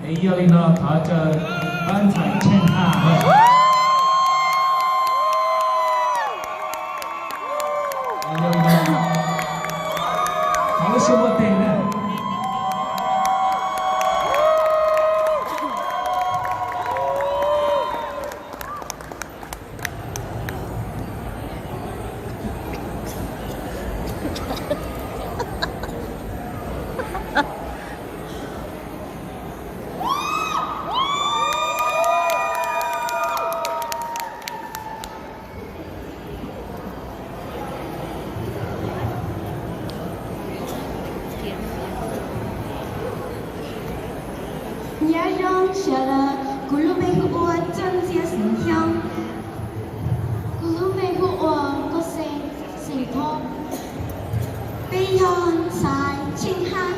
Yog li no thov caw pab ntxhais Tsheej Haj. Yog li no, thov lub suab muab teg na. Nyob zoo sawv daws, kuv lub npe hu ua Txawj Ntxhiab xeem Xyooj. Kuv lub npe hu ua Koj Xeem, xeem Thoj. Peb yog ntxhais Tsheej Haj.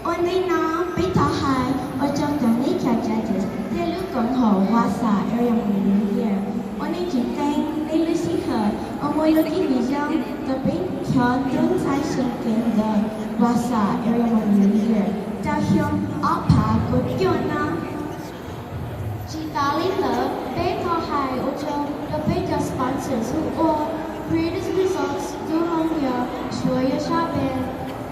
Ua ntej no peb thov hais ua tsaug rau nej cov cawv thiab lub koom haum Wasa Area Media. Ua nej tseem ceeb nej lub sij hawm uas muaj lub cib fim zoo rau peb cov tub ntxhais seem ceeb ntawm Wasa Area Media rau xyoo ob phav kaum cuaj no. Tsis tas li ntawd, peb thov hais ua tsaug rau peb cov sponsors hu ua Greatest Results, Dub Hmoob Yog, Suav Yuav Sab Band,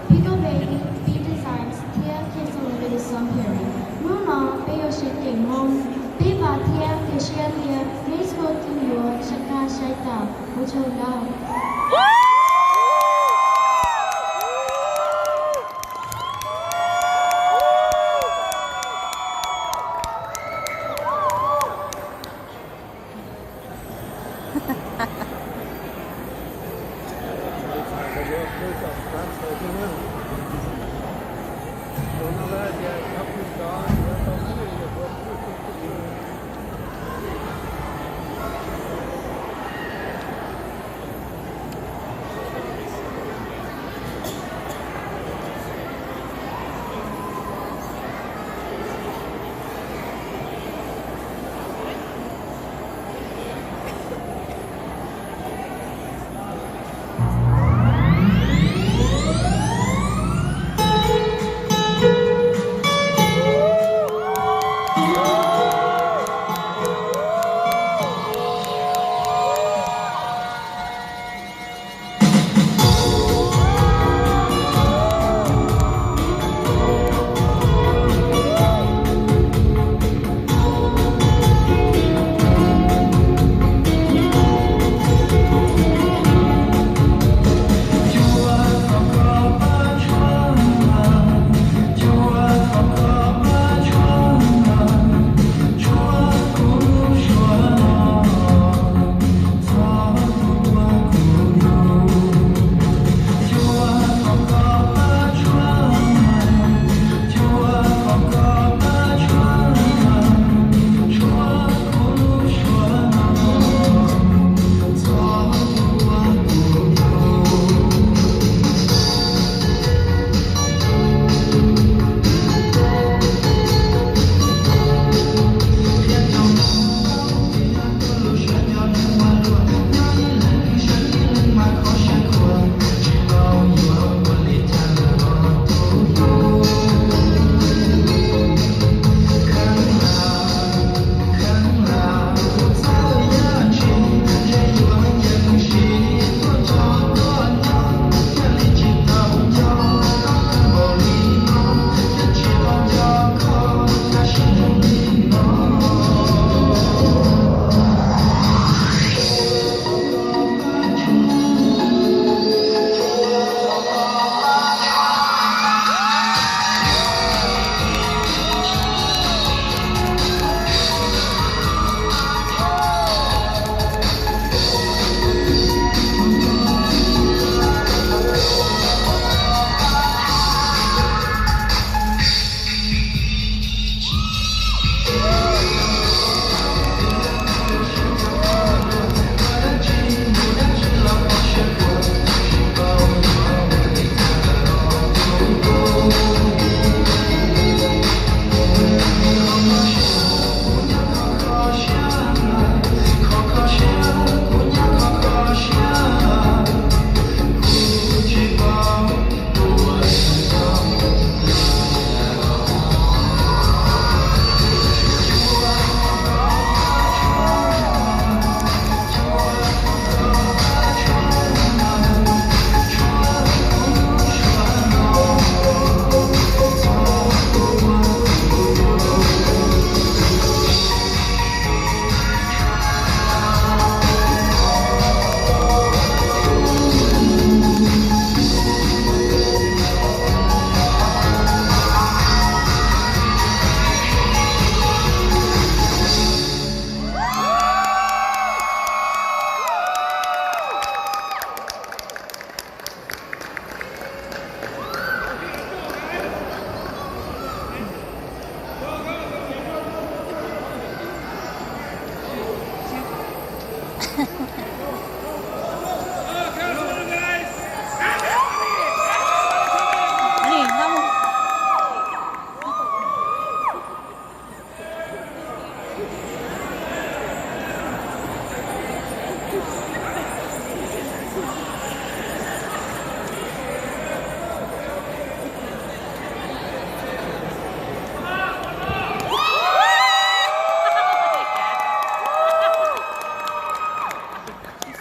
Pickle Baby, Beat Designs thiab Kids Unlimited Song Hearing. Hnub no peb yuav sib keem hmoob, peb vam thiab cia siab tias nej txhua tus yuav sai kaj sai tam. Ua tsaug ntau. She's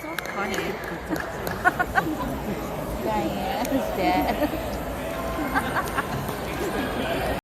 so funny. Diane, who's that?